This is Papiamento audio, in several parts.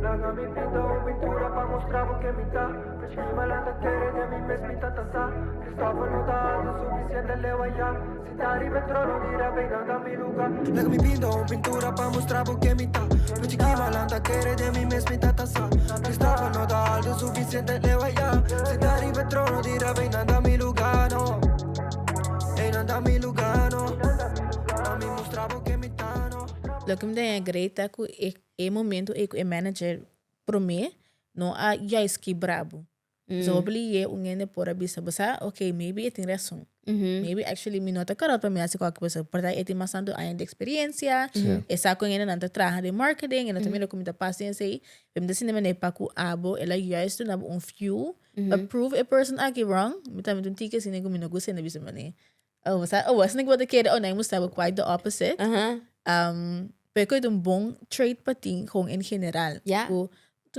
Laga mi pinta un pintura pa mustra bo ken mi ta. P'e malanta kere den mi mes mi ta tasa. Christopher no ta alto suficiente leu aya. Sinta riba e trono di rap einan ta mi luga. Laga mi pinta un pintura pa mustra bo ken mi ta. P'e malanta kere den mi mes mi ta tasa. Christopher no ta alto suficiente leu aya. Sinta riba e trono di rap einan ta mi luga, no. Einan ta mi luga, no. Pa mi mustra bo ken mi ta, no. Loke mi ta haña great ta ku e e momento ei ku e manager promé no a juist kibra bo. So hopi liye un hende por a bisa bo sa, ok, maybe e tin rason. Maybe actually mi no ta karot pa mi hasi kualke cosa. Por ta e tin mas tantu aña di experiencia, e sa kon hendenan ta traha den marketing, e no ta mira ku mi ta pas den esei. Pero mi ta sinti manera pa ku abo el a juist duna bo un fuel pa prove e person aki wrong. Mi tambe ta un tiki asina ku mi no gusta hende bisa manera, oh, bo sa, oh, asina ku bo ta kere, oh, nan e mustra bo quite the opposite. Pero ku e ta un bon trait pa tin gewoon en general. Ku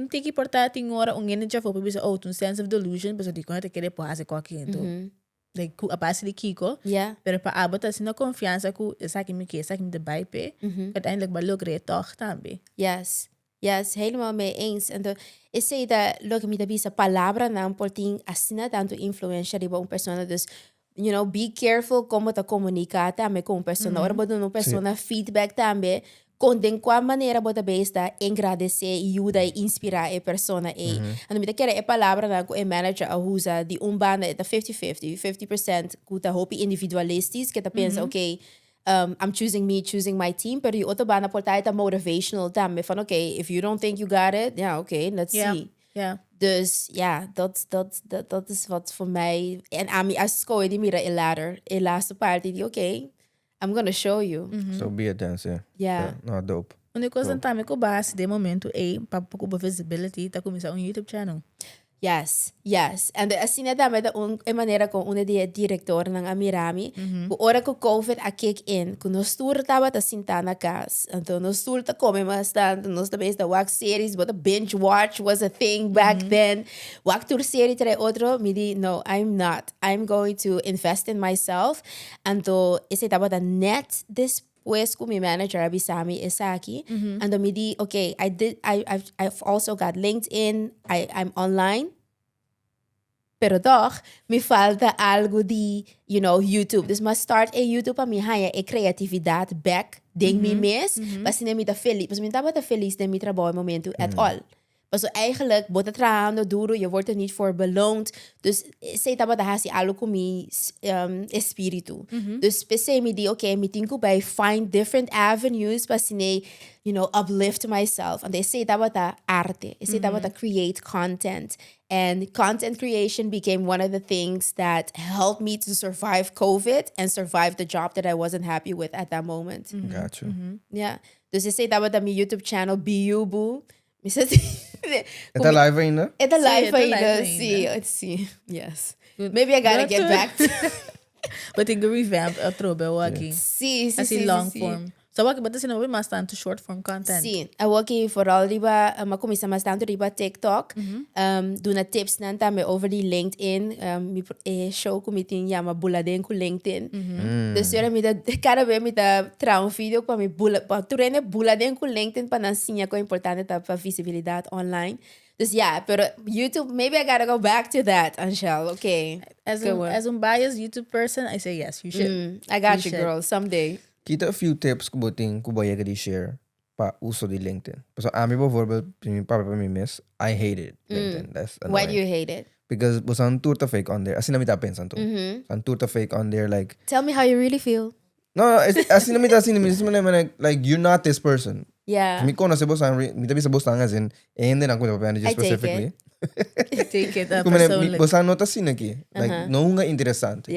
un tiki por ta tin ora un hende djafó por bisa, oh, ta un sense of delusion, pasobra dikon e ta kere por hasi kualke hende. Like ku a base di kiko. Pero pa abo ta asina konfiansa ku esaki mi ke, esaki mi ta bai p'e, uiteindelijk bo a logr'é tòg tambe. Yes. Yes, helemaal mee eens. Anto, esei ta loke mi ta bisa, palabranan por tin asina tantu influencia riba un persona. Dus, be careful kon bo ta komuniká tambe ku un persona. Ora bo duna un persona feedback tambe, kon den kua manera bo ta bezig ta engradesé, yuda i inspirá e persona ei. Anto mi ta kere e palabranan ku e manager a usa di un banda e ta fifty fifty, 50% ku ta hopi individualistisch, ke ta pensa, okay, I'm choosing me, choosing my team, pero di otro banda por ta e ta motivational tambe van okay, if you don't think you got it, yeah, okay, let's see. Dus ja, dat is wat voor mij, en ami a scohe di mira e latter, e laatste parti di okay, I'm gonna show you. So be it then, sí. No, dope. Un di cosnan tambe cu bo a haci den momento ey pa cu bo visibility ta cuminsa un YouTube channel. Yes. En asina tambe ta un e manera con un di e directornan a mira mi. Cu ora cu COVID a kick in, cu nos tur tabata sinta na cas. Anto nos tur ta come mas tanto, nos ta bezig ta wak series, bo ta binge watch was a thing back then. Wak tur serie trae otro, mi di no, I'm not. I'm going to invest in myself. Anto esey tabata net despues cu mi manager a bisa mi esaki, anto mi di, ok, I did, I, I've, I've also got LinkedIn, I, I'm online, pero toch mi falta algo di, YouTube. Dus m'a start e YouTube pa mi haya e creatividad back den mi mes, pa asina mi ta feliz. Pasobra mi no tabata feliz den mi trabou e momento at all. Paso eigenlijk bo ta trahando duro, je wordt er niet voor beloond. Dus esei tabata hasi algo ku mi espíritu. Dus p'esei mi di, oké, mi tin ku bai find different avenues pa asina, uplift myself. Anto esei tabata arte, esei tabata create content. And content creation became one of the things that helped me to survive COVID and survive the job that I wasn't happy with at that moment. Got you. Yeah. Dus esei tabata mi YouTube channel, Biyubu. Mi sa si. E ta live ainda? E ta Sí, live e ta live ainda, ainda. sí, sí, yes. Maybe I gotta get back to But tin ku revamp atrobe awaki. Sí, sí, Así sí, long sí, sí. form. So awaki bo ta haciendo hopi mas tantu short form content. Sí, awaki vooral riba, mi a cuminsa mas tantu riba TikTok. Duna tipsnan tambe over di LinkedIn. Mi e show cu mi tin yama Bula Den cu LinkedIn. Dus ora mi ta, cada vez mi ta traha un video pa mi bula, pa tur hende bula den cu LinkedIn pa nan siña con importante ta pa visibilidad online. Dus ja, pero YouTube, maybe I gotta go back to that, Angel. Okay. As Good un, one. as un biased YouTube person, I say yes, you should. I got You you, should. girl, someday. Kita a few tips ku bo tin ku bo a yega di share pa uso di LinkedIn. Pasobra ami bijvoorbeeld, si mi papia pa mi mes, I hate it, LinkedIn. That's Why do annoying. you hate it? Because bo san tur ta fake on there. Asina mi ta pensa anto. San tur ta fake on there like Tell me how you really feel. No, no, es, asina mi ta asina, mi ta asina, like you're not this person. Mi conoce bo san, mi ta bisa bo san as in e hendenan ku mi ta papia I take specifically. it. Take it Ku mene, personally. bo san no ta asina aki. Like no hunga interesante.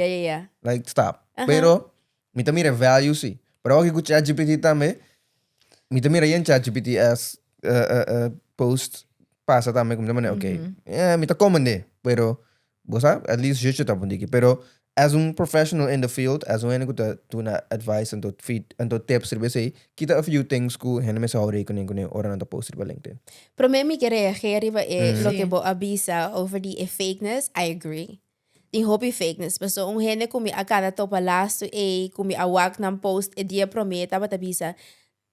Like stop. Pero mi ta mira value si. Pero awor ku ChatGPT tambe, mi ta mira yen ChatGPT as post pasa tambe ku mi ta manda okay. Mi ta komende, pero bo sa at least jutje ta pundiki. Pero as un professional in the field, as un hende ku ta duna advice anto feed anto tips riba esei, kita a few things ku hende mester hou rekening kuné ora nan ta post riba LinkedIn. Promé mi ke reageer riba e loke bo a bisa over di e fakeness, I agree. Tin hopi fakeness. Pasobra un hende ku mi a kana topa lastu ei, ku mi a wak nan post e dia promé tabata bisa.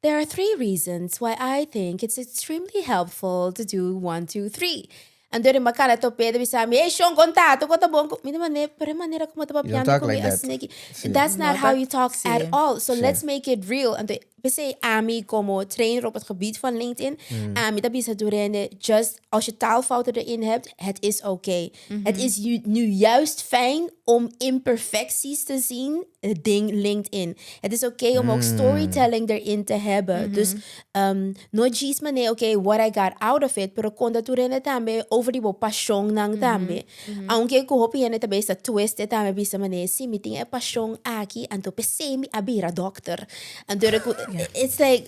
There are three reasons why I think it's extremely helpful to do one, two, three. Anto e makana topé ta bisa mi, hey shon, konta, tu konta bon. Mi ta mane, pero e manera como ta You don't papiando talk ku mi like that. asina aki. Sí. That's not No how ta- you talk sí. at all. So Sí. let's make it real. Anto, p'esei ami como trainer op het gebied van LinkedIn, ami ta bisa tur hende, just als je taalfouten erin hebt, het is oké. Het is nu juist fijn om imperfecties te zien, het ding LinkedIn. Het is oké om ook storytelling erin te hebben. Dus no djis manera, oké, what I got out of it, pero konta tur hende tambe over di bo pasionnan tambe. Aunke ku hopi hende ta bes ta twist e tambe bisa manera, si mi tin e pasion aki, anto p'esei mi a bira dokter. Anto ku, it's like,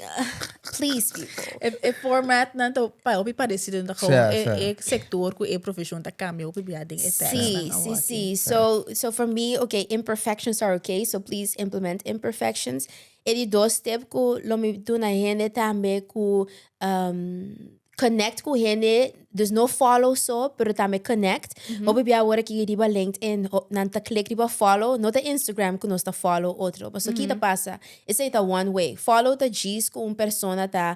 please people. E format nan ta pa hopi parecido, nan ta gewoon e sector ku e profesion ta cambia hopi bia den e tekst nan awor aki. Si, si. So for me, okay, imperfections are okay, so please implement imperfections. E di dos tip ku lo mi duna hende tambe ku connect ku hende, dus no follow so, pero tambe connect. Hopi bia awor aki riba LinkedIn, nan ta click riba follow, no ta Instagram ku nos ta follow otro. Pasobra ki ta pasa? Esei ta one way. Follow ta djis ku un persona ta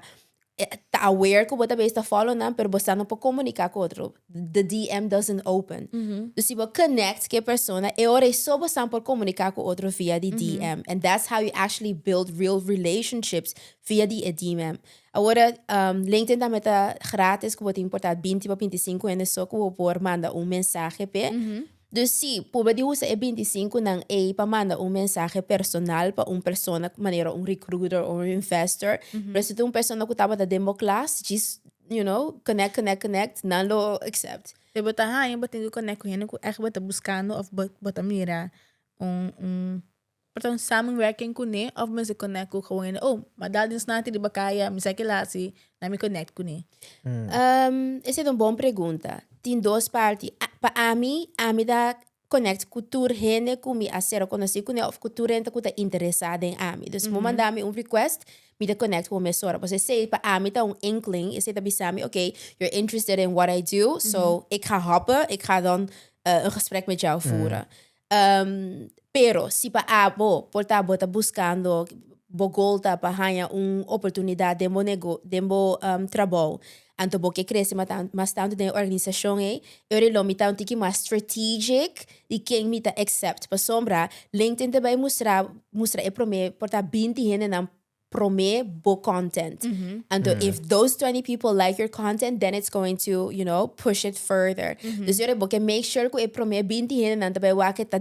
aware ku bo ta bezig ta follow nan, pero bo sa no por komuniká ku otro. The DM doesn't open. Dus si bo connect ku e persona, e ora ei so bo sa por komuniká ku otro via di DM. And that's how you actually build real relationships via di e DM. Awor, LinkedIn tambe ta gratis ku bo tin por ta 20 pa 25 hende so ku bo por manda un mensahe p'e. Dus si, purba di usa e 25 nan ei pa manda un mensahe personal pa un persona manera un recruiter o un investor. Pero si ta un persona ku tabata den bo klas, djis, connect, connect, connect, nan lo accept. Te bo ta haña bo tin ku connect ku hende ku ègt bo ta buskando òf bo ta mira un por ta un samenwerking kuné òf mester connect ku gewoon hende, oh, ma dal den snati riba kaya, mi sa kila hasi, na mi connect kuné. Esei ta un bon pregunta. Tin dos parti. Pa ami, ami ta connect ku tur hende ku mi a sera konosí kuné òf ku tur hende ku ta interesá den ami. Dus bo manda mi un request, mi ta connect ku bo mesora. Pasobra esei pa ami ta un inkling, esei ta bisa mi, okay, you're interested in what I do, so ik ga hoppen, ik ga dan een gesprek met jou voeren. Pero si pa abo por ta bo ta buskando bo goal ta pa haña un oportunidat den bo nego den bo trabou anto bo ke krese mas tantu den e organisashon ei, e ora lo mi ta un tiki mas strategic di ken mi ta accept pasobra LinkedIn ta bai mustra mustra e prome por ta 20 hendenan prome bo content. Anto if those 20 people like your content, then it's going to push it further. Dus yo bo ke make sure ku e prome 20 hendenan ta bai wak ta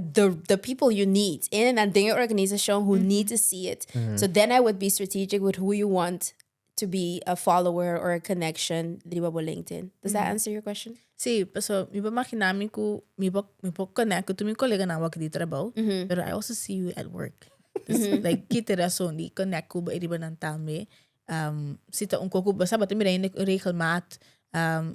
the people you need. Hendenan den e organisashon who need to see it. So then I would be strategic with who you want to be a follower or a connection riba bo LinkedIn. Does that answer your question? Sí, paso mi por imagina mi ku mi por connect ku tur mi koleganan wak di trabou, pero I also see you at work. Dus, like, ki ta rason di connect ku bo riba nan tambe? Si ta un koko, bo sa bo ta mira hende regelmaat,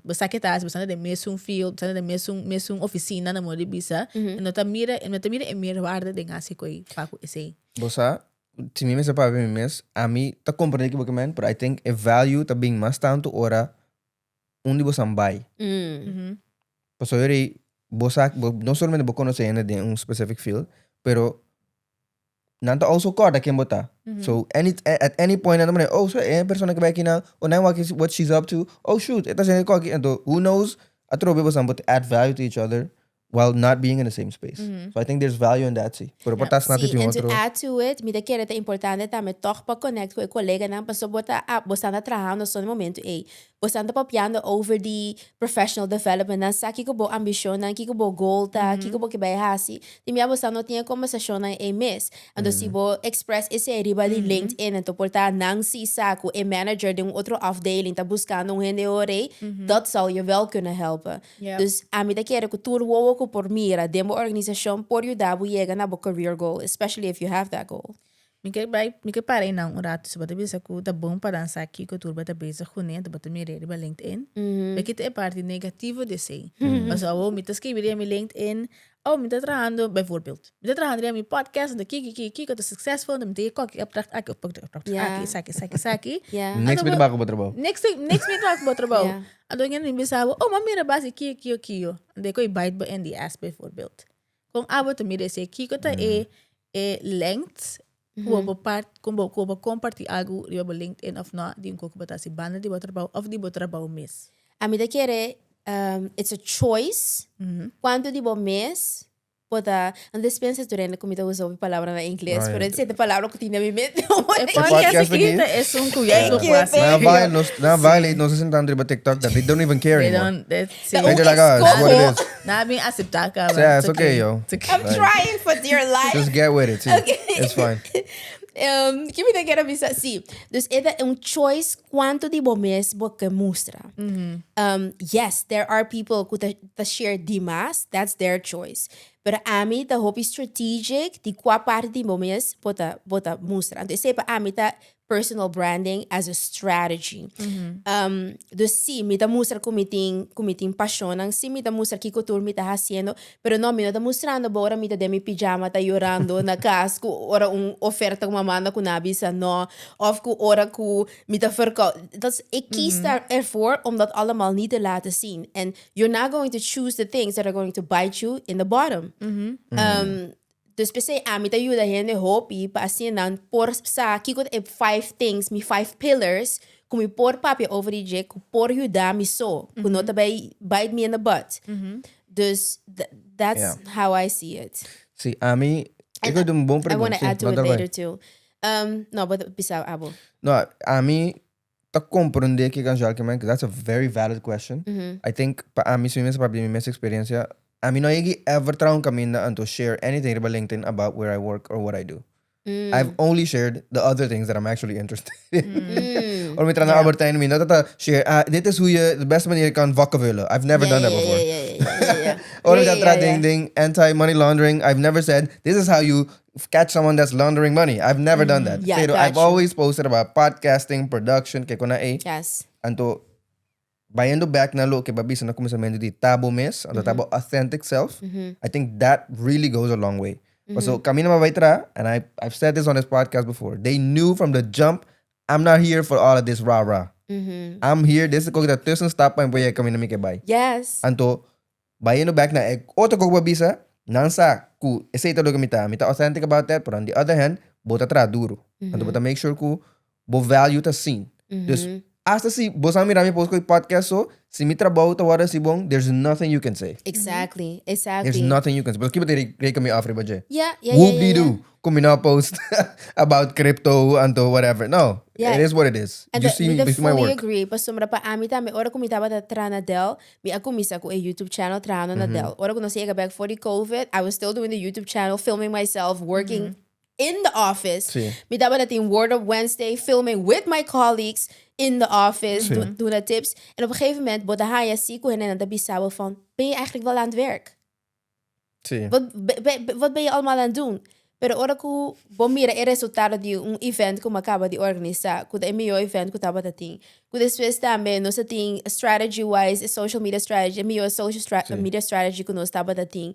bo sa ke ta hasi, bo sa den mesun field, bo sa den mesun oficina na modo di bisa, e no ta mira, e no ta mira e meerwaarde den hasi koi pa ku esei. Bo sa, si mi mester papia mi mes, ami ta comprende ki bo ke men, pero I think e value ta bin mas tantu ora un di bosan bai. Pasobra yori bo sa, bo no solamente bo conoce hende den un specific field, pero nan ta also corda ken bo ta. So at any point nan ta mira, oh, so e persona ke bai aki nan, oh nan wak what she's up to, oh shoot, e ta haciendo koki. Anto who knows, atrobe bosan por add value to each other while not being in the same space. So I think there's value in that, sí. Pero por ta snap Sí, tin and to otro. add to it, mi ta kere ta importante tambe toch pa connect cu e coleganan, pasobra bo ta, ah, bo stan ta trahando so na momento ey. Bo stan ta papiando over di professional development, nan sa kico bo ambicionnan, kico bo goal ta, kico bo ke bay haci. Tin bia bo stan no tin e conversacionnan ey mes. Anto si bo express esey riba di LinkedIn, anto por ta nan si sa cu e manager den un otro afdeling ta buscando un hende ora ey, dat zal je wel kunnen helpen. Dus ami ta kere ku tur wowo ku por mira den bo organisashon por yuda bo yega na bo career goal, especially if you have that goal. Mi ke bai, mi ke para einan un ratu, si bo ta bisa ku ta bon pa nan sa kiko tur bo ta bezig kuné, anto bo ta mir'é riba LinkedIn. Pero kita e parti negativo di esei. Pasobra awor mi ta skibi riba mi LinkedIn, oh mi ta trahando, bijvoorbeeld, mi ta trahando riba mi podcast, anto kiko, kiko, kiko ta succesful, anto mi ta yega koki opdracht aki, opdracht aki, esaki, esaki, esaki. Niks mi ta baka ku bo trabou. Niks, niks mi ta baka ku bo trabou. Anto hende mi bisa bo, oh m'a mira basi kio kio kio. Anto e koe bite bo in the ass bijvoorbeeld. Kon abo ta mira esei? Kiko ta e length? Ku bo por part, ku bo ku bo por kompartí algu riba bo LinkedIn òf no di un kos ku bo ta hasi banda di bo trabou òf di bo trabou mes. Ami ta kere it's a choice kuantu di bo mes bo ta no despensa tur hende ku mi ta usa hopi palabra na ingles pero esei ta palabra ku tin na mi mente. E podcast aki ta esun ku ya Thank you, thank Nan you. violate nos, nan violate nos sentando riba TikTok that they don't even care They anymore. don't, they, Ta un They're like, ah, it's what it eskoho. is. Nan a bin aseptá kaba. Yeah, it's okay, yo. It's okay. I'm trying for dear life. Just get with it. Sí. Okay. It's fine. Ke mi ta kere bisa? Sí. Dus e ta un choice kuantu di bo mes bo ke mustra. Yes, there are people ku ta ta share dimas, that's their choice. Pero ami ta hopi strategic di kua parti di bo mes bo ta bo ta mustra. Anto esei pa ami ta personal branding as a strategy. Um, dus sí, mi ta mustra ku mi tin, ku mi tin pasionnan, sí mi ta mustra kiko tur mi ta hasiendo, pero no, mi no ta mustrando bo ora mi ta den mi pijama ta yorando na kas ku ora un oferta ku mi a manda ku nan a bisa no, of ku ora ku mi ta verkou. Dat is, ik kies daar ervoor om dat allemaal niet te laten zien. En you're not going to choose the things that are going to bite you in the bottom. Um, Dus p'esei ami ta yuda hende hopi pa asina nan por sa kiko ta e five things, mi five pillars, ku mi por papia over di dje ku por yuda mi so, ku no ta bai bite me in the butt. Dus that's Yeah. how I see it. Sí, ami, And ik heb een bon I pregunta. wanna Sí, add to manda it bai. later too. No, but bisa abo. No, ami ta comprende kiko Angel ke men, 'cause that's a very valid question. I think pa ami si mi mester papia di mi mes experiencia, ami no a yegi ever traha un caminda anto share anything riba LinkedIn about where I work or what I do. I've only shared the other things that I'm actually interested in. Ora mi traha na Albert Heijn, mi no ta share, ah, dit is hoe je de beste manier kan vakken vullen. I've never done that before. Ora mi ta traha den den anti-money laundering, I've never said, this is how you catch someone that's laundering money. I've never done that. Yeah, Pero got I've you. always posted about podcasting, production, ke kona e. Yes. Anto, bayendo back na loke ba bisa na kuminsamentu di tabo mes, anto tabo authentic self, I think that really goes a long way. Paso, camino ma bay tra, and I've said this on this podcast before, they knew from the jump, I'm not here for all of this rah-rah. I'm here, this is ko kita tussenstap pa en camino mi ke bay. Yes. Anto, Bayendo bek na e otro kos ku bo a bisa, nan sa ku esei ta loke mi ta. Mi ta authentic about that, pero on the other hand, bo ta traha duro. Anto bo ta make sure ku bo value ta seen. Dus, hasta si bo sa mira mi post ku e podcast so, si mi trabou ta wòrdu hasi bon, there's nothing you can say. Exactly, exactly. There's nothing you can say. Pasobra kiba ta reken mi af riba dje? Yeah, yeah, yeah, yeah, yeah. Whoop-de-doo, ku mi no a post about crypto anto whatever. No, Yeah. it is what it is. And You the, see mi me, ta you see my fully work. agree, pasobra pa ami tambe, ora ku mi tabata traha na Dell, Mi a cuminsa cu e YouTube channel trahando na Dell. Ora cu nos a yega back for di COVID, I was still doing the YouTube channel, filming myself, working in the office. Sí. Mi tabata tin Word Up Wednesday, filming with my colleagues in the office, Sí. duna tips. En op een gegeven moment, bo ta haya si cu hendenan ta bisa bo van, ben je eigenlijk wel aan het werk? Sí. Wat, be, be, wat ben je allemaal aan het doen? Pero ora ku bo mira e resultado di un event ku mi a kaba di organisá, ku ta e mihó event ku tabata tin. Ku despues tambe nos a tin strategy wise, e social media strategy, e mihó social stra Sí. media strategy ku nos tabata tin.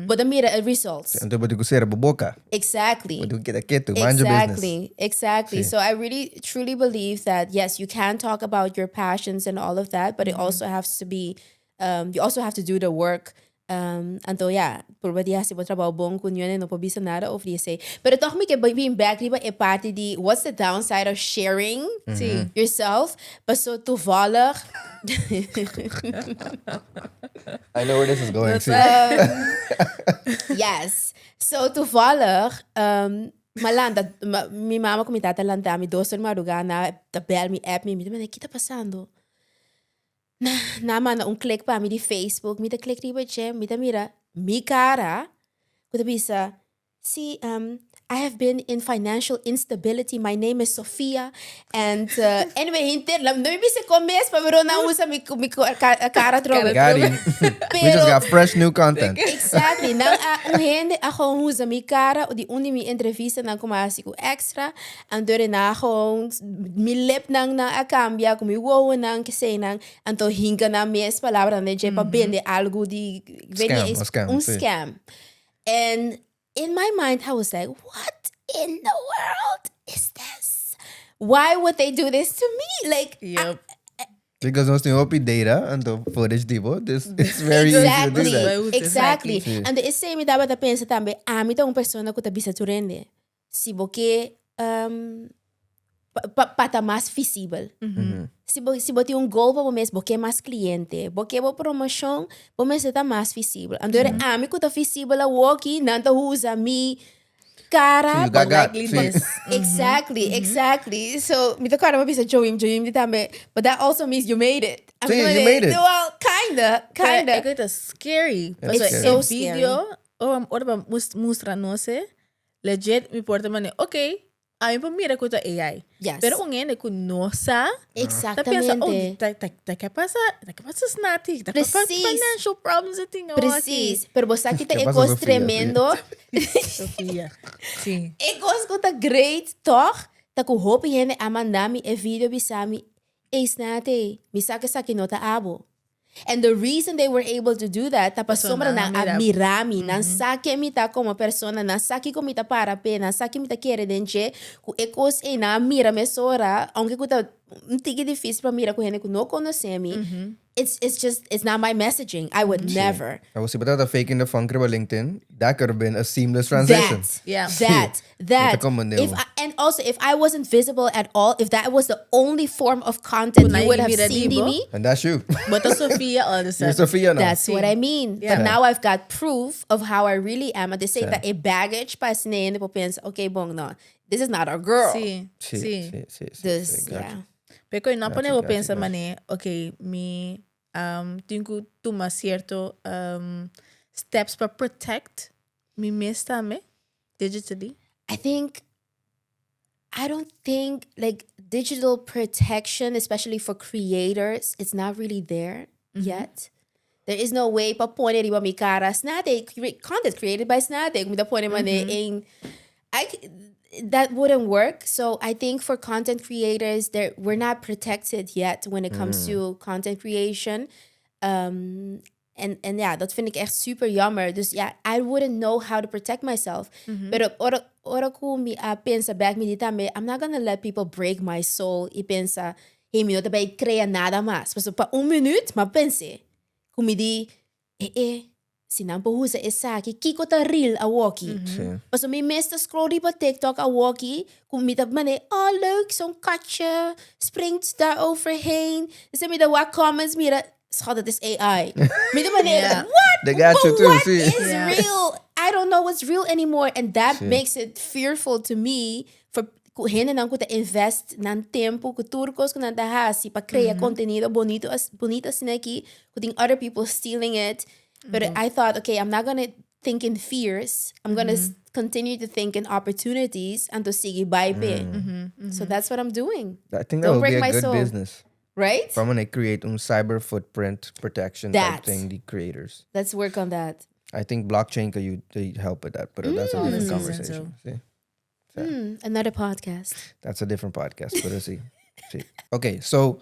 Bo ta mira e results. Anto bo tin ku sera bo boka. Exactly. Bo tin ku keda ketu, mind your business. Exactly, exactly. Sí. So I really truly believe that yes, you can talk about your passions and all of that, but it also has to be um, you also have to do the work. Um, anto ja, purba di hasi bo trabou bon ku niun no por bisa nada over di esei. Pero toch mi ke bin back riba e parti di what's the downside of sharing Sí. yourself. Paso toevallig. I know where this is going. Sí. Yes. So toevallig, um, ma lanta, ma, mi mama ku mi tata lanta mi dos or madruga na ta bel mi app mi, mi ta manda, ki ta pasando? Nan a manda un klik pa mi di Facebook, mi ta klik riba dje, mi ta mira mi kara ku ta bisa, si, I have been in financial instability, my name is Sophia, and anyway, henter, no mi bisa kon mes, pasobra nan usa mi mi kara atrobe. Got him. We just got fresh new content. Exactly, nan a, un hende a gewoon usa mi kara di un di mi entrevistanan ku mi a hasi ku Extra, Anto e na gewoon mi lipnan nan a cambia, cu mi wowonan, keseynan. Anto hinca nan mes palabranan den dje pa bende algo di, ik weet niet Scam, eens, un scam, un sí. scam. And in my mind I was like, what in the world is this? Why would they do this to me? Like, I, Yep. Because nos tin hopi data, anto footage di bo, dus it's very easy to do Exactly, that. exactly. Sí. Anto esey mi tabata pensa tambe, ami ta un persona cu ta bisa tur hende. Si bo ke um, pa, pa, pa ta mas visibel. Si bo, si bo tin un goal pa bo mes, bo ke mas cliente, bo ke bo promoshon, bo mester ta mas visibel. Anto mm -hmm. ami ku ta visibel awoki, nan ta usa mi cara. So you got got. Sí. Exactly, mm -hmm. exactly. So, mi ta kòrda mi bisa Joim, Joim di tambe, but that also means you made it. Sí, you made it. Well, kinda, kinda. Pero e ta scary. It's It's so so video, scary. Ora pa mustra nos, legit mi por ta mane, ok, ami por mira ku ta AI. Yes. Pero un hende ku no sa, ta pensa, oh, Exactamente. ta, ta, ta ke pasa, ta ke pasa Snati, ta ke pasa Precies. financial problems e tin awor aki. Precies. Pero bo sa ki ta Ke e pasa kos Sofia, sí. tremendo. Sofia, sí. E kos ku ta great tòg, ta ku hopi hende a manda mi e video bisa mi, Ey Snati, mi sa ku esaki no ta abo. And the reason they were able to do that ta pasobra nan a mira mi, nan sa ken mi ta komo persona, nan sa kiko mi ta para p'e, nan sa ki mi ta kere den dje, ku e kos ei nan a mira mesora, aunke ku ta un tiki difisil pa mira ku hende ku no konosé mi, it's it's just it's not my messaging, I would never. Awor si bo tabata faking the funk riba LinkedIn, that could have been a seamless transition. That, Yeah. that, that. Mi ta comprende If bo. I, and also, if I wasn't visible at all, if that was the only form of content Cu you would have mira seen di bo. me, And that's you. Bo ta Sofia all of a You're sudden. Sofia now. That's what Sí. I mean. Yeah. But now I've got proof of how I really am. And they say Sí. that a baggage pa asina hende por pensa, okay, bon, no, this is not our girl. Sí, Sí, sí. sí, sí, sí, Dus, sí, gotcha. yeah. Pero no pone Gotcha, bo gotcha, pensa gotcha. mane, okay, mi um, tin ku tuma cierto um, steps pa protect mi mes tambe digitally. I think I don't think like digital protection, especially for creators, it's not really there yet. There is no way pa pone riba mi cara Snate content created by Snate. Mi ta pone mane in that wouldn't work. So I think for content creators, there we're not protected yet when it comes to content creation. En ja, dat vind ik echt super jammer. Dus ja, I wouldn't know how to protect myself. Pero ora, ora ku mi a pensa back, mi di tambe, I'm not gonna let people break my soul i pensa, hey, mi no ta bay crea nada mas. Paso pa un minuut, m'a pensa. Ku mi di, eh, eh, si nan por usa esaki, kiko ta real awoki. Paso mi mes ta scroll riba TikTok awoki, ku mi ta mane, oh leuk, zo'n katje springt daar overheen. Dus mi ta wak comments, mira, schat, het is AI. Mi ta mane, what? They got you But too, what sí. is real? I don't know what's real anymore. And that makes it fearful to me for ku hendenan ku ta invest nan tempo, ku tur kos ku nan ta hasi pa crea contenido bonito, bonito asina aki, ku tin other people stealing it. But I thought, okay, I'm not gonna think in fears. I'm gonna continue to think in opportunities and to sigui bai p'e. So that's what I'm doing. I think that Don't would be break a my good soul. business. Right? If I'm gonna create un cyber footprint protection type That. thing, the creators. Let's work on that. I think blockchain could you they help with that, but that's a different conversation. Sí. Another podcast. That's a different podcast, pero sí. Sí. Okay, so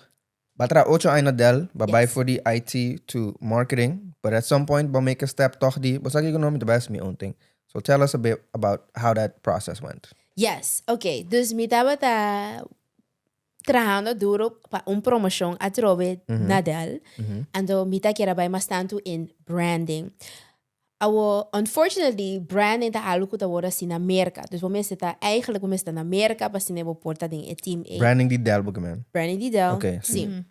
b'a traha 8 aña na Dell, b'a bai for di IT to marketing, but at some point b'a make a step toch di, bo sa kiko no, mi ta bai hasi mi own thing. So tell us a bit about how that process went. Yes, okay. Dus mi tabata trahando duro pa un promoshon atrobe na Dell. Anto mi ta kier a bai mas tantu in branding. Awo, unfortunately, branding ta algo ku ta wòrdu hasi na Merka. Dus bo mester ta, eigenlijk bo mester ta na Merka pa asina bo por ta den e team ei. Branding di Dell bo ke men? Branding di Dell, Okay, sí.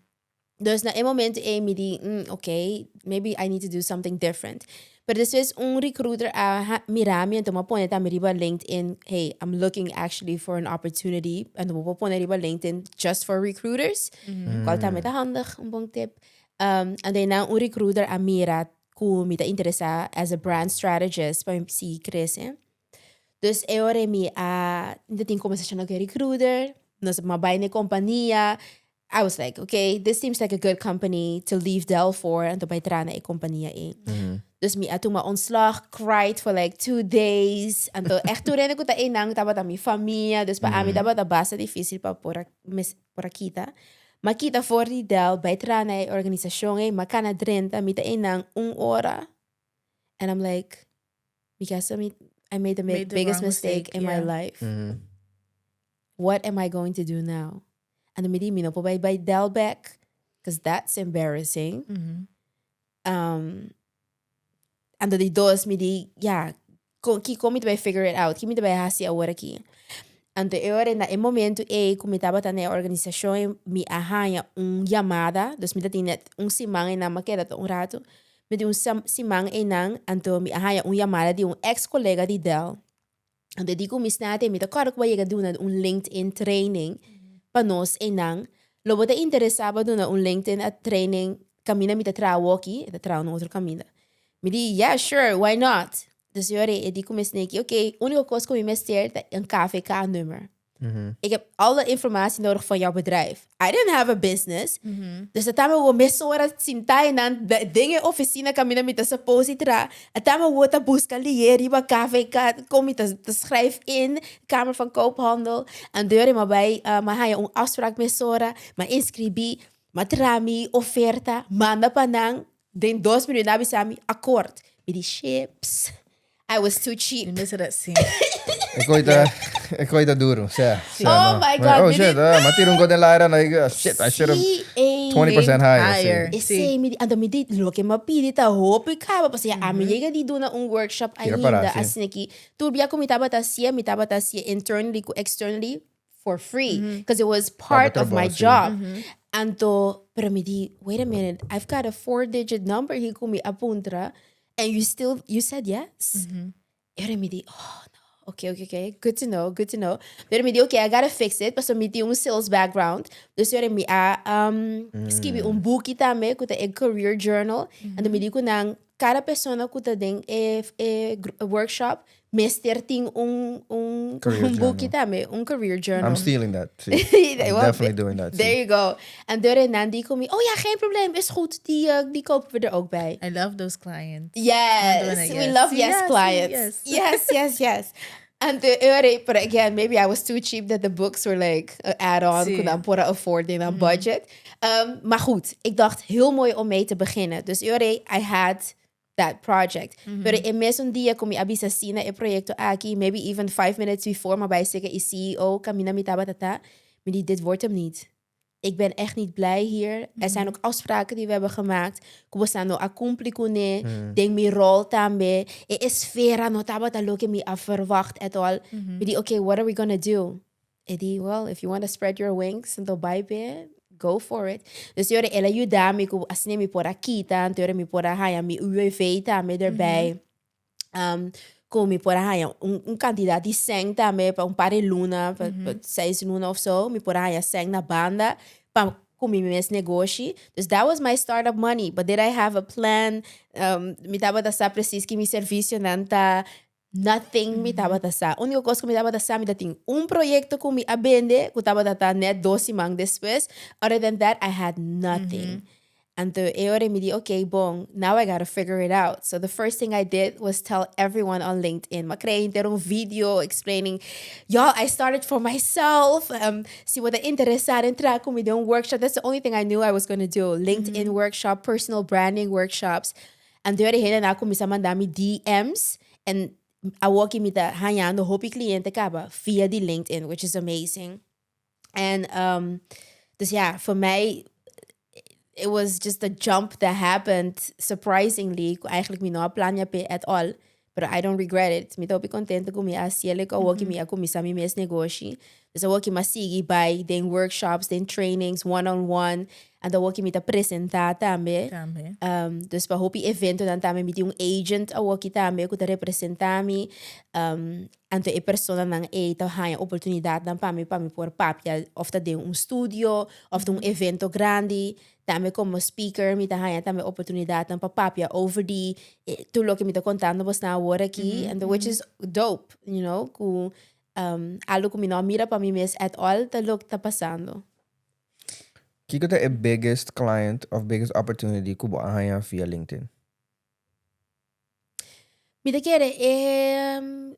Dus na e momento ei mi di, ok, maybe I need to do something different. Pero despues un recruiter a mira mi, anto mi a pone tambe riba LinkedIn, hey, I'm looking actually for an opportunity. Anto bo por pone riba LinkedIn just for recruiters, cual tambe ta handig, un bon tip. Anto einan un recruiter a mira cu mi ta interesa as a brand strategist pa mi sigui crece. Dus e ora mi a, mi ta tin conversacion cu e recruiter, nos a bay na e compania, I was like, okay, this seems like a good company to leave Dell for, anto bay traha na e compania ei. Dus mi a tuma ontslag, cried for like 2 days, anto echt tur hende cu ta einan tabata mi famia, dus pa ami tabata basta dificil pa por a mes por a kita. M'a kita for di Dell, bay traha na e organisacion ei, m'a cana drenta, mi ta einan un ora, and I'm like, because I made the Made the biggest wrong mistake mistake, in my life. What am I going to do now? Anto mi di, mi no por bay bay Dell back, because that's embarrassing. Anto di dos, mi di, ja, Kon kiko mi ta bai figure it out? Ki mi ta bai hasi awor aki? Anto e ora na e momento ei ku mi tabata na e organisashon ei mi a haña un yamada, dus mi ta tin net un siman einan, mi a keda ta un ratu, mi tin un siman einan, anto mi a haña un yamada di un ex kolega di Dell. Anto e di ku mi snate mi ta kòrda ku bo a yega duna un LinkedIn training pa nos einan, lo bo ta interesá pa duna un LinkedIn training kaminda mi ta traha awoki? E ta traha un otro kaminda. Mi di, yeah, sure, why not? Dus e ora e di ku mi sneki, oké, úniko kos ku mi mester ta un KVK-nummer. Ik heb alle informatie nodig van jouw bedrijf. I didn't have a business. Dus dat mi wo mesora sinta einan den e oficina kaminda mi ta suppose di traha. Ata mi wo ta buska lié riba KVK, kon mi ta schrijf in, Kamer van Koophandel. En deur mi a bai, mi a haña un afspraak mesora, mi a inscribí, mi a traha mi oferta, manda pa nan. Den dos minuut nan a bisa mi akkoord. Mi di chips. I was too cheap. Mi mester a si. E koi ta, e koi ta duro. Sea, sea, Oh no. my God, Oh mi shit, di- ah, m'a tira un kos den laira, like, ah, shit, I should have Sí, ey. 20% higher. sí. Higher. Esei, mi di, anto mi di, loke m'a pidi ta hopi kaba, pasobra ya ami yega di duna un workshop Tira ainda, para, sí. asina ki tur bia ku mi tabata hasié, mi tabata hasié internally ku externally for free, because it was part of my trabou, sí. job. Anto, pero mi di, wait a minute, I've got a four digit number hier ku mi a puntra, and you still, you said yes? E ora mi di, oh no, okay, okay, okay, good to know, good to know. Pero mi di, okay, I gotta fix it, pasobra mi tin un sales background. Dus e ora mi a um, skibi un buki tambe, ku ta e career journal. Anto mi di ku nan, kada persona ku ta den e, e workshop mester tin un, un, Career un buki journal. tambe, un career journal. I'm stealing that. Sí. I'm Well, definitely doing that. There sí. you go. En deur nan di ku mi, oh ja, geen probleem, is goed, die, die kopen we er ook bij. I love those clients. Yes, doing we it, yes. love yes Yes, clients. yes. Yes, yes, yes. And the ore, but again, maybe I was too cheap that the books were like an add-on, Sí. ku nan por a afford in een budget. Maar goed, ik dacht heel mooi om mee te beginnen. Dus ore, I had that project. Pero e mesun dia ku mi a bisa sí na e proyecto aki, maybe even 5 minutes before, m'a bai serka e CEO, kaminda mi tabata ta, mi di, dit wordt hem niet. Ik ben echt niet blij hier. Er zijn ook afspraken die we hebben gemaakt. Ku boso no a kumpli kuné, den mi rol tambe. E esfera no tabata loke mi a verwacht at all. Mi di, okay, what are we gonna do? E di, well, if you want to spread your wings anto bai be, go for it. Dus yore el a yuda mi ku asina mi por a kita, anto yore mi por a haña mi UWV tambe erbij. Ku mi por a haña un kantidat di sèn tambe pa un par di luna, pa 6 luna of so, mi por a haña sèn na banda pa ku mi mes negoshi. Dus that was my startup money. But did I have a plan? Mi tabata sa precies ki mi servisionan ta? Nothing mi tabata sa. Úniko kos ku mi tabata sa, mi tatin un proyekto ku mi a bende, ku tabata ta net 2 siman despues. Other than that, I had nothing. Anto e ora mi di, okay, bon, now I gotta figure it out. So the first thing I did was tell everyone on LinkedIn. M'a krea henter un video explaining, y'all, I started for myself. Si bo ta interesá den traha ku mi den un workshop, that's the only thing I knew I was gonna do. LinkedIn workshop, personal branding workshops. Anto e ora hendenan a kuminsá manda mi DMs en awoki mi ta hañando hopi kliente kaba via di LinkedIn, which is amazing. En dus ja, voor mij, it was just a jump that happened surprisingly. Ku eigenlijk mi no a plania p'e at all. Pero I don't regret it. Mi ta hopi contento ku mi a hasiel ku awoki mi a kuminsá mi mes negoshi. Dus awoki mi a sigui bai den workshops, den trainings, one-on-one. Anto awoki mi ta presentá tambe. Tambe. Dus pa hopi eventonan tambe mi tin un agent awoki tambe ku ta representá mi. Anto e personanan ei ta haña oportunidatnan pa mi por papia òf ta den un studio òf ta un evento grandi. Tambe komo speaker mi ta haña tambe oportunidatnan pa papia over di tur loke mi ta kontando bosnan awor aki. Anto which is dope, ku algo ku mi no a mira pa mi mes at all ta loke ta pasando. Kiko ta e biggest client of biggest opportunity ku bo a haña via LinkedIn? Mi ta kere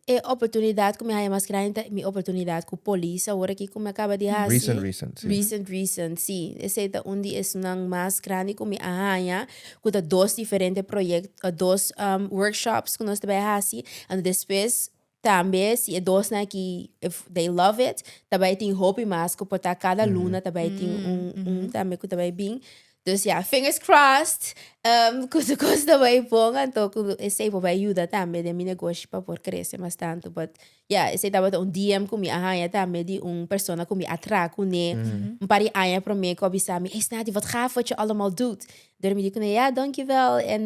e oportunidat ku mi haña mas grandi ta mi oportunidat ku polis awor aki ku mi a kaba di hasi. Recent, recent, sí. Recent, recent, sí. Esei ta un di esnan mas grandi ku mi a haña, ku ta dos diferente proyekto, dos workshops ku nos ta bai hasi. Anto despues tambe si e dosnan aki, if they love it, ta bai tin hopi mas ku por ta kada luna ta bai tin un tambe ku ta bai bin. Dus ja, fingers crossed um, ku su kos ta bai bon, anto ku esei por bai yuda tambe den mi negoshi pa por krese mas tantu. But ja, esei tabata un DM ku mi a haña tambe di un persona ku mi a traha kuné un par di aña promé ku a bisa mi, Hey Snati, wat gaaf wat je allemaal doet. Dor mi di kuné, ja, dankjewel. En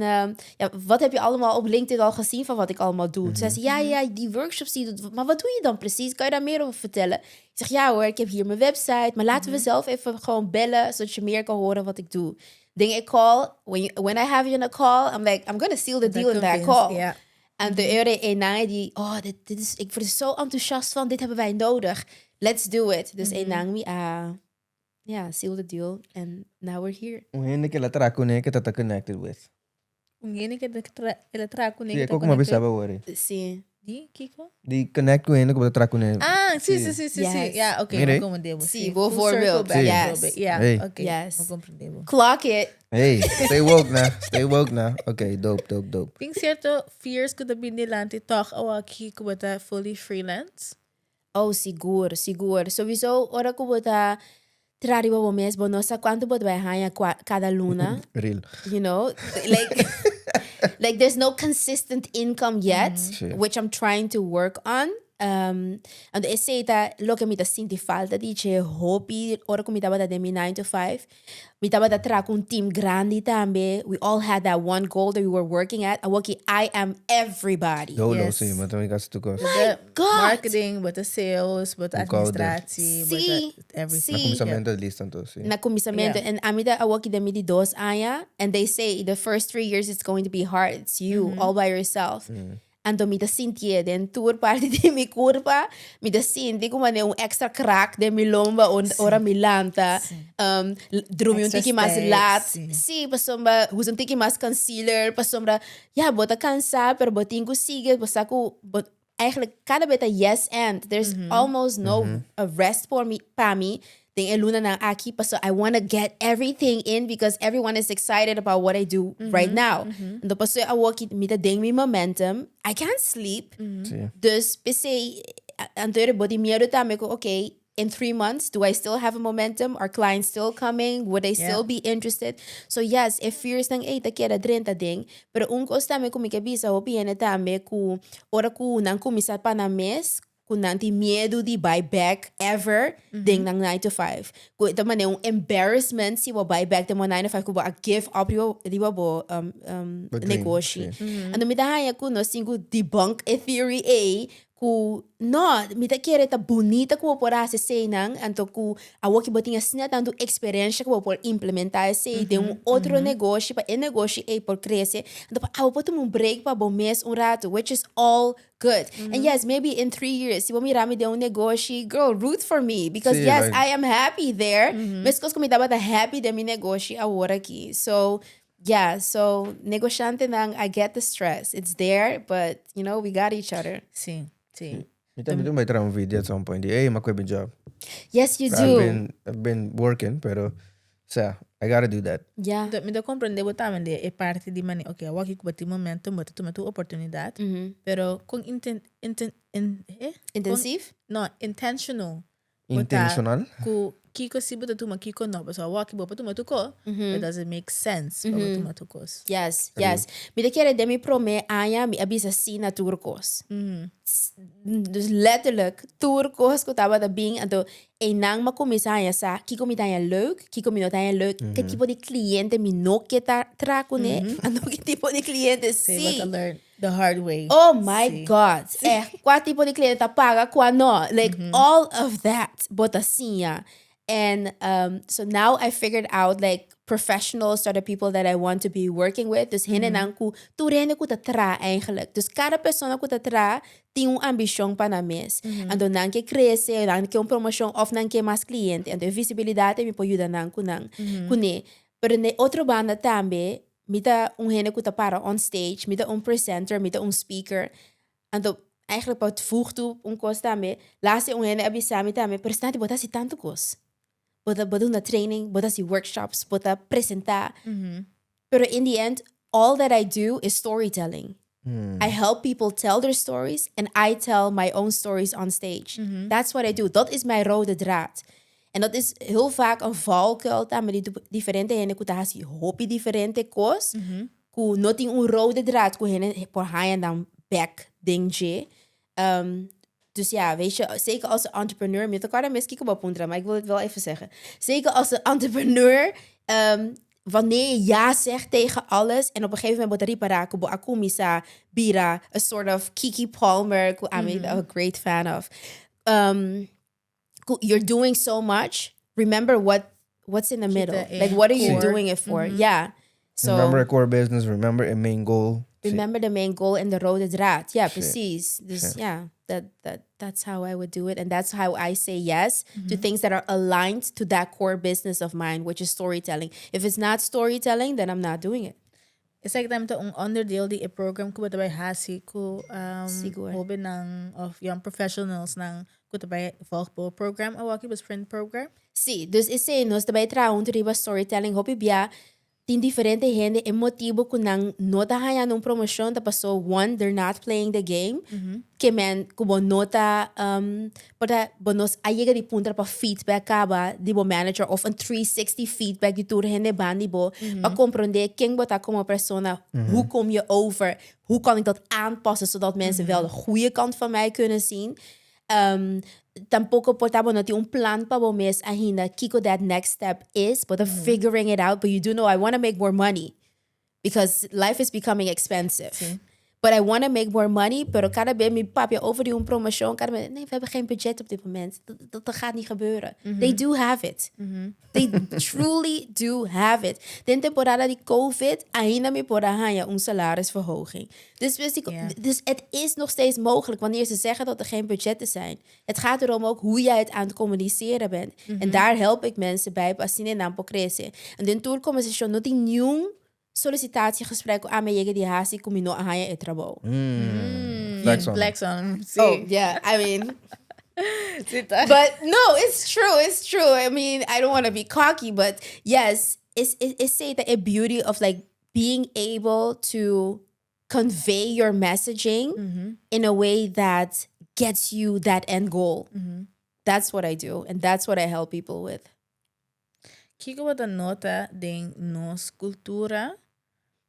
ja, wat heb je allemaal op LinkedIn al gezien van wat ik allemaal doe? Toen zei ze, ja, ja, die workshops die je doet, maar wat doe je dan precies? Kan je daar meer over vertellen? Ik zeg, ja hoor, ik heb hier mijn website, maar laten we zelf even gewoon bellen, zodat je meer kan horen wat ik doe. Ding ik call, when I have you in a call, I'm like, I'm gonna seal the deal in that call. En de euro en die, oh, dit is, ik word er zo enthousiast van, dit hebben wij nodig. Let's do it. Dus mm -hmm. Ja, seal the deal. And now we're here. Un hende ku el a traha kuné ku ta ta connected with. Un hende ku el a traha kuné ku ta connected. Sí, ku bisa awor. Sí. Di kiko? Di connect ku hende ku bo ta traha kuné. Ah, sí, sí, sí, sí, sí. Ja, oké, Mire. mi komprendé bo. Sí, bijvoorbeeld. Full circle back. Yes. Ja, Hey. oké. Yes. Mi komprendé bo. Clock it. Hey, stay woke na. Stay woke na. Oké, dope, dope, dope. Tin sierto fears ku ta bini dilanti tòg awaki ku bo ta fully freelance? Oh, sigur, sigur. Sowieso ora ku bo ta traha riba bo mes, bo no sa kuantu bo ta bai haña kua kada luna. Real. You know, like, like there's no consistent income yet, Sí. which I'm trying to work on. Anto esei ta loke mi ta sinti falta di dje hopi ora ku mi tabata den mi nine to five. Mi tabata traha ku un team grandi tambe. We all had that one goal that we were working at. Awoki I am everybody. Dolo, Yes. sí, ma tambe kasi tur kos. My God. Marketing, bo ta sales, bo ta Boekhouder. administratie, bo Sí, ta everything. Na sí. kuminsamentu at least anto, sí. Na kuminsamentu. Yeah. En ami ta awoki den mi di dos aña. And they say the first 3 years it's going to be hard. It's you all by yourself. Anto mi ta sintié den tur parti di mi kurpa, mi ta sinti ku manera un extra krak den mi lomba ora mi lanta, drumi un Extra tiki mas steps, lat. sí. Sí, pasobra usa un tiki mas concealer, pasobra ya bo ta kansá pero bo tin ku sigui, bo sa ku bo eigenlijk kada bes ta yes and there's almost no rest por mi pa mi den e lunanan aki pasobra I wanna get everything in because everyone is excited about what I do right now. Anto pasobra awoki mi ta den mi momentum, I can't sleep. Dus p'esei anto bo tin miedu tambe ku okay, in 3 months, do I still have a momentum? Are clients still coming? Would they still be interested? So yes, e fears nan ei ta keda drenta den. Pero un kos tambe ku mi ke bisa hopi hende tambe ku ora ku nan kuminsá pa nan mes, ku nan tin miedu di bai back ever den nan 9 to 5. Ku ta manera un embarrassment si bo bai back den bo 9 to 5 ku bo a give up riba bo Bo dream, negoshi. sí. Anto mi ta haña ku nos tin ku debunk e theory ei ku no, mi ta kere ta bunita ku bo por hasi eseinan, anto ku awor ku bo tin asina tantu eksperensia ku bo por implementá esei den un otro negoshi pa e negoshi ei por krese, anto pa abo por tuma un break pa bo mes un ratu, which is all good. And yes, maybe in 3 years, si bo mira mi den un negoshi, girl, root for me because Sí, yes, like- I am happy there. Meskos ku mi tabata happy den mi negoshi awor aki. So, yeah, so negoshantenan, I get the stress. It's there, but we got each other. Sí. Mi tambe ta bai traha un video at some point. Hey, m'a kue mi job. Yes, you I've do. been working, pero, o sea, I gotta do that. Mi ta komprondé bo tambe e parti di manera, ok, awor ku bo tin momento, bo ta tuma tur oportunidat, pero kon eh? Intensief? No, intentional. Bo ta Intentional. ku kiko si bo ta tuma, kiko no. So awor bo por tuma tur kos, it doesn't make sense pa bo tuma tur kos. Yes. Mi ta kere den mi promé aña mi a bisa sí na tur kos. Dus letterlijk, tur kos ku tabata bin, anto einan m'a kuminsá haña sa kiko mi ta haña leuk, kiko mi no ta haña leuk, ki tipo di kliente mi no ke ta traha kuné, anto ki tipo di kliente Sí, sí. but to learn the hard way. Oh my God. Kua tipo di kliente ta paga, kua no. Like all of that, bo ta siña. And so now I figured out like professionals are the people that I want to be working with. Dus hendenan ku, tur hende ku ta traha eigenlijk. Dus kada persona ku ta traha tin un ambishon pa nan mes. Anto nan ke krese, nan ke un promoshon òf nan ke mas kliente. Anto e visibilidat mi por yuda nan ku nan. Kuné. Pero na otro banda tambe, mi ta un hende ku ta para on stage, mi ta un presenter, mi ta un speaker. Anto eigenlijk pa voeg toe un kos tambe, laatst un hende a bisa mi tambe, pero Snati, bo ta hasi tantu kos. Bo ta duna training, bo ta hasi workshops, bo ta presentá. Pero in the end, all that I do is storytelling. I help people tell their stories and I tell my own stories on stage. That's what I do. Dat is mijn rode draad. En dat is heel vaak een valkuil tambe di diferente hende ku ta hasi hopi diferente kos, ku no tin un rode draad ku hende por haña nan bek den dje. Dus ja, weet je, zeker als entrepreneur, mi ta kòrda mes kiko bo a puntra, maar ik wil het wel even zeggen. Zeker als een entrepreneur, wanneer je ja zegt tegen alles en op een gegeven moment bo ta ripará ku bo a kuminsá bira a sort of Keke Palmer, ku ami a great fan of. Ku you're doing so much, remember what what's in the middle. Like what are you doing it for? Yeah. So Remember the core business, remember the main goal. Sí. Remember the main goal and the rode draad. Ja, precies. Dus ja, that's how I would do it. And that's how I say yes to things that are aligned to that core business of mine, which is storytelling. If it's not storytelling, then I'm not doing it. Esaki tambe ta un onderdeel di e program ku bo ta bai hasi ku Sigur. hobennan of young professionals nan ku ta bai volg bo program awaki, bo sprint program. Sí, dus esei nos ta bai traha huntu riba storytelling hopi bia tin diferente hende e motibo ku nan no ta hañando un promoshon ta paso one they're not playing the game ke men ku bo no ta por ta bo no a yega di puntra pa feedback kaba di bo manager of un 360 feedback di tur hende banda di bo pa komprondé ken bo ta komo persona hoe kom je over hoe kan ik dat aanpassen zodat mensen wel de goede kant van mij kunnen zien Tampoco por ta bo no tin un plan pa bo mes ainda kiko that next step is, bo ta figuring it out, but you do know I wanna make more money because life is becoming expensive. But I wanna make more money, pero cada bes mi papia over di un promoshon, cada bes, nee, we hebben geen budget op dit moment. Dat, dat gaat niet gebeuren. They do have it. They truly do have it. Den temporada di COVID, ainda mi por a haña un salarisverhoging. Dus, wist ik, dus het is nog steeds mogelijk wanneer ze zeggen dat er geen budgetten zijn. Het gaat erom ook hoe jij het aan het communiceren bent. En daar help ik mensen bij, pa asina nan por crece. En den tur conversacion no tin niun sollicitatiegesprek cu ami a yega di haci cu mi no a haña e trabou. Flex on. Flex on. Sí. Oh, yeah. I mean, Sí, ta. but no, it's true. It's true. I mean, I don't want to be cocky, but yes, it's say that a beauty of like being able to convey your messaging in a way that gets you that end goal. That's what I do, and that's what I help people with. Kiko bo ta nota den nos cultura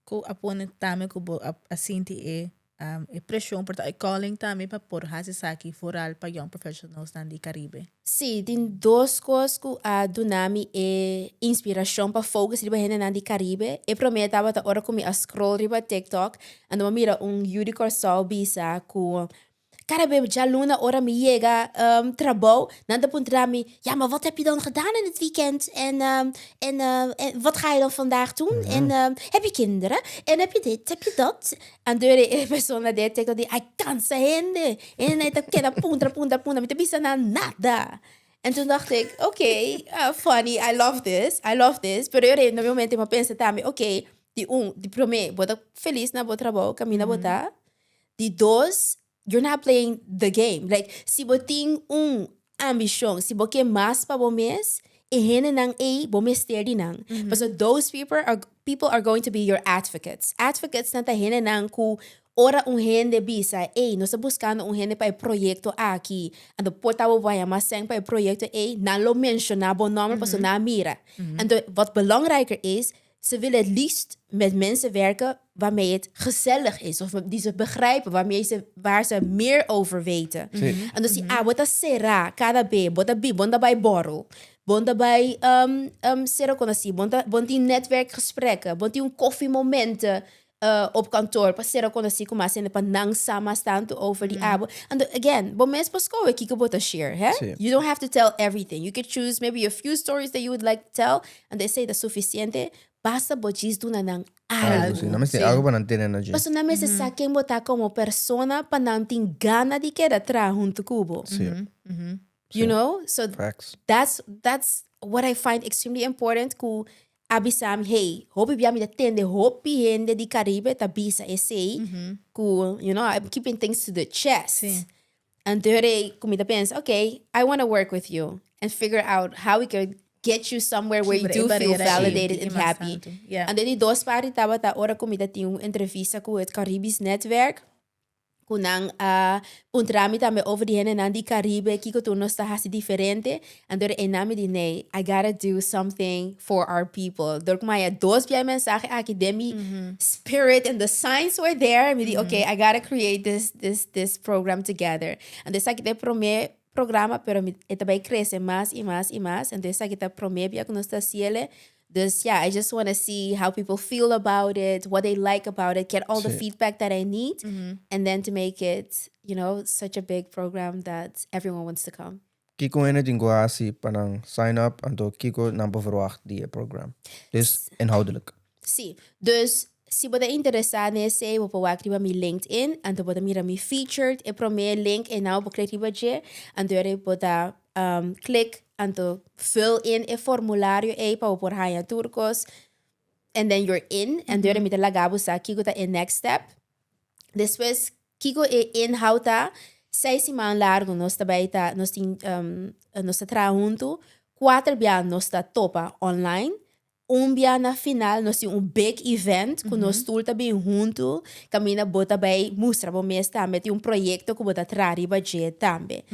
cu a pone tambe cu bo a sinti e presion por ta e calling tambe pa por haci esaki vooral pa young professionals nan di Caribe? Sí, tin dos cos cu a duna mi e inspiracion pa focus riba hendenan di Caribe. E prome tabata ora cu mi a scroll riba TikTok, anto mi a mira un yu di Corsou bisa cu Cada bes djaluna ora mi yega trabou, nan ta puntra mi, ja, maar wat heb je dan gedaan in het weekend? En, en, en wat ga je dan vandaag doen? En heb je kinderen? En heb je dit, heb je dat? En deur e persona den TikTok di, ai cansa hende. Hende ta keda puntra, puntra, puntra. Mi ta bisa nan nada. En toen dacht ik, oké, funny, I love this, I love this. Pero yo na mi momento mi a pensa tambe, oké, di un, di prome, bo ta feliz na bo trabou, caminda bo ta. Di dos, you're not playing the game. Like, si bo tin un ambishon, si bo ke mas pa bo mes, e hendenan ei, bo mester di nan. Pasobra those people are going to be your advocates. Advocates nan ta hendenan ku ora un hende bisa, ey, nos ta buskando un hende pa e proyekto aki, anto por ta bo vaya mas sèn pa e proyekto ei, nan lo menshoná bo nòmber pasobra nan a mira. Anto, wat belangrijker is, ze willen het liefst met mensen werken waarmee het gezellig is. Of die ze begrijpen, waar ze meer over weten. En dus ah, bo ta será kada be, bo ta bi, bo no ta bai borrel. Bo no ta bai sera konosí, bo no tin netwerkgesprekken, bo no tin un koffiemomenten op kantoor pa sera konosí ku mas hende pa nan sa mas tantu over di abo. Anto, again, bo mes por skohe kiko bo ta share, hè? You don't have to tell everything. You can choose maybe a few stories that you would like to tell, anto esei ta sufisiente. Basta bo djis duna nan Algo, algu. sí. Nan mester algu pa nan tene na dje. Pasobra nan mester sa ken bo ta komo persona pa nan tin gana di keda traha huntu ku bo. You know? So Facts. that's what I find extremely important ku a bisa mi, hey, hopi bia mi ta tende hopi hende di Caribe ta bisa esei ku, I'm keeping things to the chest. Anto rei ku mi ta pensa, okay, I wanna work with you and figure out how we can get you somewhere where you do feel validated and happy. Anto di dos parti tabata ora ku mi ta tin un entrevista ku het Caribisch Netwerk. Ku nan a puntra mi tambe over di hendenan di Caribe, kiko tur nos ta hasi diferente. Anto e nan mi di, nee, I gotta do something for our people. Dor ku mi haya dos bia e mensahe aki den mi spirit and the signs were there, mi di, okay, I gotta create this, this, this program together. Anto esaki ta e prome programa, pero mi, e ta bai krese mas i mas i mas. Anto esaki ta prome bia ku nos ta hasiel. Dus ja, I just wanna see how people feel about it, what they like about it, get all the feedback that I need, and then to make it, such a big program that everyone wants to come. Kiko hende tin ku hasi pa nan sign up, anto kiko nan por verwacht di e program? Dus inhoudelijk. Sí, dus si bo ta interesá den esei, bo por wak riba mi LinkedIn, anto bo ta mira mi featured, e promé link einan bo por klik riba dje, anto ora bo ta Click anto fill in e formulario ei pa bo por haña tur kos and then you're in en dor mi ta laga bo sa kiko ta e next step. Despues kiko e inhoud ta, seis siman largu nos ta bai ta nos tin nos ta traha huntu, kuater bia nos ta topa online. Un bia na final nos tin un big event ku nos tur ta bin huntu kaminda bo ta bai mustra bo mes tambe tin un proyekto ku bo ta traha riba dje tambe.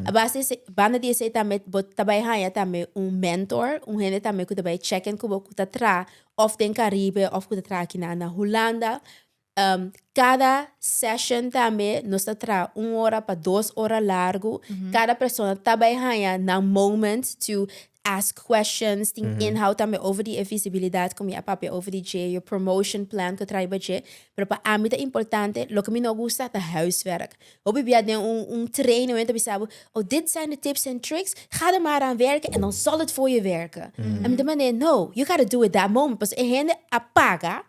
A base di esei banda di esei tambe bo ta bai haña tambe un mentor, un hende tambe ku ta bai check in ku bo ku ta traha òf den Karibe òf ku ta traha akinan na Hulanda. Kada session tambe nos ta traha un ora pa dos ora largu. Kada persona ta bai haña nan moment to ask questions, tin inhoud tambe over di e visibilidad ku mi a papia over di dje, your promotion plan ku trae ba dje. Pero pa ami ta importante, loke mi no gusta ta huiswerk. Hopi bia den un un training ta bisa bo, oh dit zijn de tips en tricks, ga er maar aan werken en dan zal het voor je werken. En mi ta manera, no, you gotta do it that moment. Pasobra e hende a paga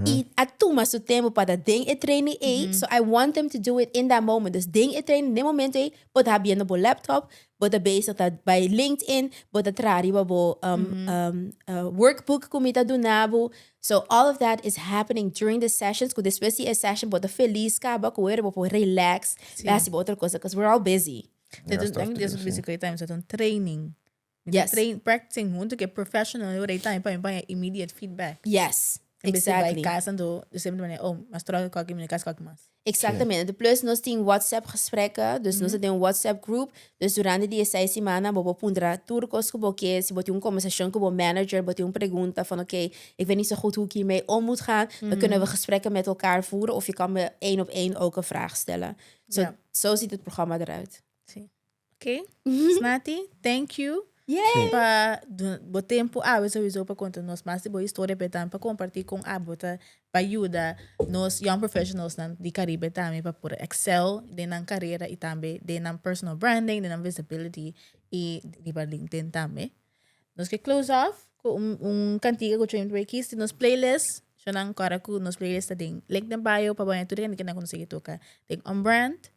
I a tuma su tempu pa ta den e training ei, so I want them to do it in that moment. Dus den e training, den momento ei, bo ta habiendo bo laptop, bo ta bezig ta bai LinkedIn, bo ta traha riba bo workbook ku mi ta duna bo. So all of that is happening during the sessions, ku despues di e session bo ta felis kaba ku bo por relax, bai hasi bo otro cosa, cause we're all busy. Dit is basically un training. Yes. Train, practicing hunto ke professional yo rei tambe pa mi paña immediate feedback. Yes, En bes di bai exactly. kas anto de sempre manera, oh, mas troca koki mi kas koki mas. Exactamente. Plus nos tin WhatsApp gesprekken, dus nos tin un WhatsApp group. Dus durante di e seis simannan bo por puntra tur kos ku bo ke. Si bo tin un kombersashon ku bo manager, bo tin un pregunta van oké, ik weet niet zo goed hoe ik hiermee om moet gaan, dan kunnen we gesprekken met elkaar voeren of je kan me één op één ook een vraag stellen. So, zo ziet het programma eruit. Sí. Ok, Snati, thank you. Yay! Pa bo tempo awe sowieso pa konta nos mas di bo historia, pero tambe pa kompartí kon abo ta pa yuda nos young professionals nan di Caribe tambe pa por excel den nan karera i tambe den nan personal branding, den nan visibility i riba LinkedIn tambe. Nos ke close off ku un un kantika ku Train Break Kiss di nos playlist. Shonnan kòrda ku nos playlist ta den link den bio pa bo haña tur e kantikanan ku nos a toka den On Brand.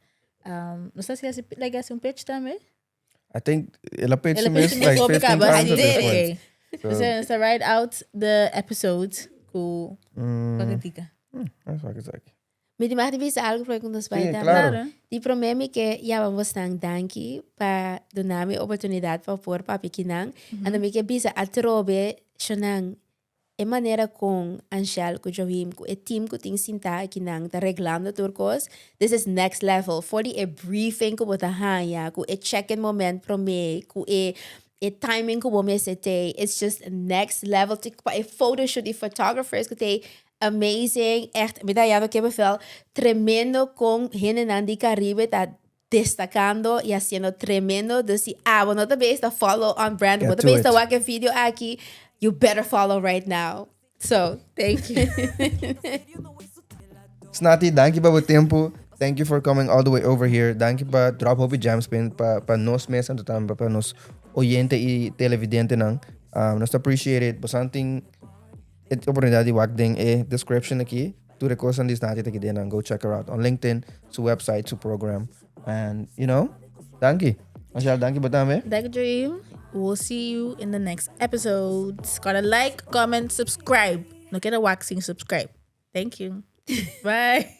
Um, no sé si hace, like hace un pitch también. I think el a pitch El a mes pitch like mes 15 I times at did this it. point. Okay. So, So, let's write out the episode ku mm. That's what it's like. Mi di mag di bisa algo prome ku nos bai Sí, tambe. claro. Di prome mi ke yama bosnan danki pa duna mi oportunidat pa por papia kinan. Anto mi ke bisa atrobe shonan E manera kon Anshel ku Joachim ku e team ku tin sintá akinan ta reglando tur kos, this is next level. For di e briefing ku bo ta haña, ku e check-in moment promé, ku e e timing ku bo mester tei, it's just next level. Te pa e photoshoot di photographers ku tei amazing. Echt, mi ta hañando kippenvel. Tremendo kon hendenan di Caribe ta destacando y haciendo tremendo. Dus si abo no ta bezig ta follow On Brand, bo Get ta to bezig ta it. wak e video aki, you better follow right now. So, Thank you. Snati, danki pa bo tempo. Thank you for coming all the way over here. Danki pa drop hopi gems pin pa, pa nos mes anto tambe pa nos oyente y televidentenan. Nos ta appreciate it. Bosan tin e oportunidad di wak den e description aki. Tur e cosnan di Snati ta aki den nan. Go check her out on LinkedIn, su website, su program. And, danki. Angel, danki bo tambe. Danki, Dream. We'll see you in the next episode. Gotta like, comment, subscribe. No keda wak sin subscribe. Thank you. Bye.